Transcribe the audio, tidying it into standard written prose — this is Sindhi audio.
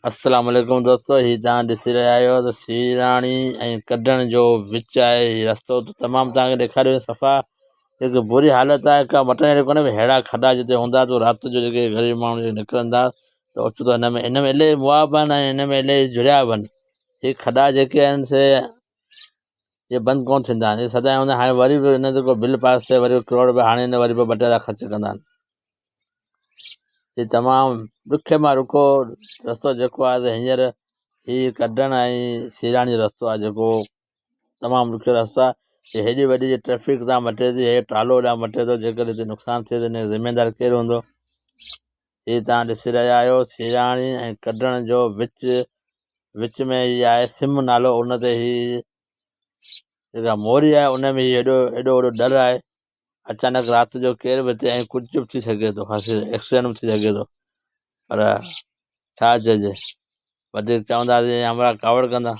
السلام عليڪم دوستو هي توهان ڏسي رهيا آهيو ته سيراڻي ۽ ڪڍڻ جو وچ آهي هي رستو ته تمام توهان کي ڏيکاريو صفا هڪ بري حالت آهي ڪا مٽڻ اهڙي ڪونهي ههڙا کڏا جتي هوندا ته رات جو جيڪي غريب ماڻهو جيڪي نڪرن ٿا ته اوچتو هن ۾ هن ۾ الائي مئا به آهن ۽ هن ۾ الائي جڙيا به آهن هي کڏا جيڪي آهن سي اهي بند ڪونه ٿيندا آهن اهي سدائين هوندا آهن هاڻي وري به هن تي ڪو بل پاس ٿئي وري ڪروڙ رپيا هاڻي هن وري به ٻه ٽي هزار خرچ ڪندا آهن هي تمام ڏکي مان رکو رستو جيڪو آهي سو هينئر هي ڪڍڻ ۽ سيراڻي جو رستو آهي جيڪو تمام ڏکيو رستو آهي هي هيڏي وڏي جي ٽريفڪ تان مٽي ٿي هي ٽرالو هوڏانهن مٽي ٿو جيڪڏهن هتي نقصان ٿئي ته هن جو ذميدار ڪير هوندو هي تان ڏسي رهيا آهيو سيراڻي ۽ ڪڍڻ جو وچ وچ ۾ هي آهي سم نالو ان تي هي جيڪا موري آهي ان ۾ هي هيڏو هيڏو وڏو ڏر آهي اچانڪ رات جو ڪير به هتي ۽ ڪجهه به ٿي سگهي ٿو ايڪسيڊنٽ به ٿي سگهي ٿو پر ڇا چئجي وڌيڪ چونداسين همراهه ڪاوڙ ڪندا.